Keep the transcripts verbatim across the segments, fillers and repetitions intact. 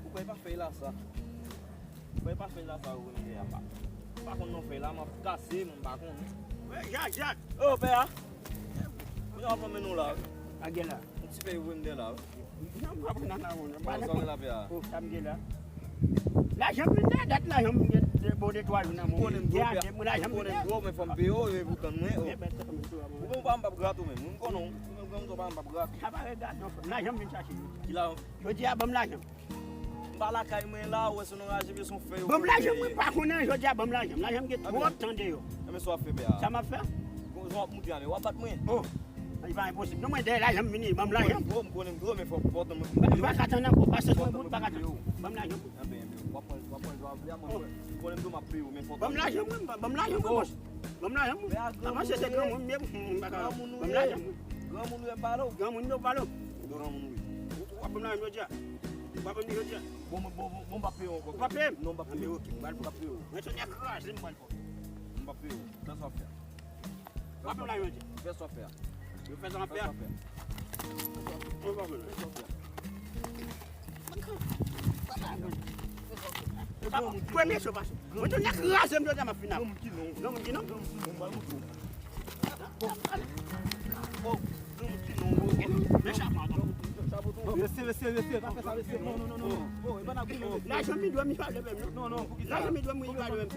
Ou kwè pa fèy la sa? Ou kwè pa fèy la sa ou vin fè a pa? M pa konn non fèy la, m ap kase, m pa konn. Wè, Jak, Jak. Ô, pè a. Kounye a w ap mennen nou la. A gen la. Yon ti fèy ou vin dè la. Non, m pa pran nan la, non. Bon, sa w gen la, pè a? Oh, sa m gen la. Lajan m vin dè, dat lajan m gen de, bon, de twa jou nan men. Konnen m dwe, pè a. Gen ane, lajan m vin dè. Konnen m dwe, men fò m peye w, e pou tann mwen, oh. Ou bon, pa m p ap grate w menm. M konnen w, ou menm granmoun, pa m p ap grate. Sa pa regade non, frè m. Lajan m vin chache. Ki lajan? Jodi a, ban m lajan. M pa lakay mwen la, ou wè se nou raje, men se yon fèy yo. Ban m lajan, mwen pa konnen, jodi a, ban m lajan. Lajan m gen twòp tan deyò. Enben, sa w ap fè, pè a? Sa m ap fè? Jan w ap moute a, men w ap bat mwen. Oh, li pa enposib. Non, mwen dèyè lajan m vini, ban m lajan. Oh, m konnen m dwe, men fò pòtan mwen. M pa ka tann ankò, pa sèt mwen bout, pa ka tann. Ban m lajan. Enben, enben, w ap pran, w ap pran jan w ap vle a, mwen, m konnen m dwe, m ap peye w, men pòtan. Ban m lajan, mwen, ban m lajan, mwen, bòs. Ban m lajan, mwen. Avanse, se granmoun m ye, m pa ka. Granmoun ou ye? Granmoun ou ye, m pale w. Granmoun m ye, w pale w. Granmoun ou ye? Ou ap ban m lajan jodi a? Ou ap ban m li jodi a? Bon, bon, bon, bon, m p ap peye w ankò. Ou p ap peye m? Non, m p ap peye w. Ah, men ok, m pral, m p ap peye w. Mwen sonje kras li, m pral fò. M p ap peye w. Fè sa w ap fè a. W ap ban m lajan jodi a? Fè sa w ap fè a. Yo fè sa w ap fè a? Fè sa w ap fè a. Mwen pa konn. Fè sa w ap fè a. Premye sou pase. Mwen te nèk kraze m jodi a m ap final. Granmoun ki non. Granmoun ki non. Granmoun ki non. Bon, granmoun ki non. Bon, men chapo ankò. Mesye, mesye, mesye, pa fè sa, mesye. Non, non, non, non. Bon, e pa nan goumen, mesye. Lajan mi dwe mi pale menm, non? Non, non, poukisa? Lajan mi dwe mi pale menm.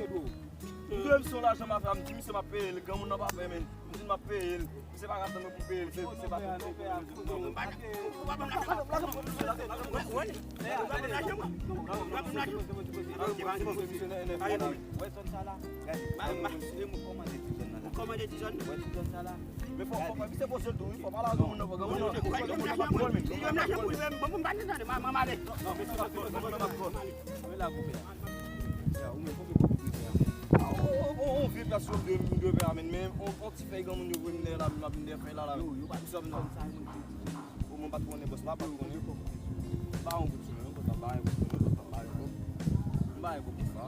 M dwe misye yon lajan m ap fè, m di misye m ap peye l, granmoun nan pa fè, men. M di m ap peye l. Misye pa ka tann mwen pou m peye l, se, se pa tann mwen pou m peye l. Wè zòn sa la. Gade, mwen kòmande ti zòn nan la. Ou kòmande ti zòn nan? Wè ti zòn sa la. Men fò, fò, fò, misye poze l tou, wi, fò pa lage moun nan, fò granmoun nan. Ou pa t konn, men. Li jwenn lajan pou li menm. Bon, bon, m pa t tande, m a, m a ale. Non, non, men se pa, men, men, men, men, men, men, la, gwo pè. Ya, ou menm, fò ke pou pè a. Ah, on, on, on vye plas yo m dwe, m dwe pè a, men, men, on, on ti fèy granmoun yo vin dèyè la, m ap vin dèyè fèy la, la. Yo, yo pa t konn sa, men, bon, mwen pa t konnen bòs la, pa t konnen. M pa yon gwo ti moun, bòs la, m pa yon gwo ti moun, bòs la, m pa yon gwo. M pa yon gwo bòs la.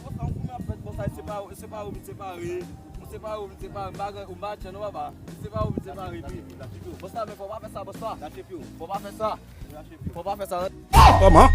Bòs la, yon goumen ap fèt, bòs la, se pa, se pa ou vin separe. Ou separe, ou vin separe. M pa gen, ou pa tchè non, papa. Se pa ou vin separe, epi. Bòs la, men fò pa fè sa, bòs la. Fò pa fè sa. Fò pa fè sa. Kòman?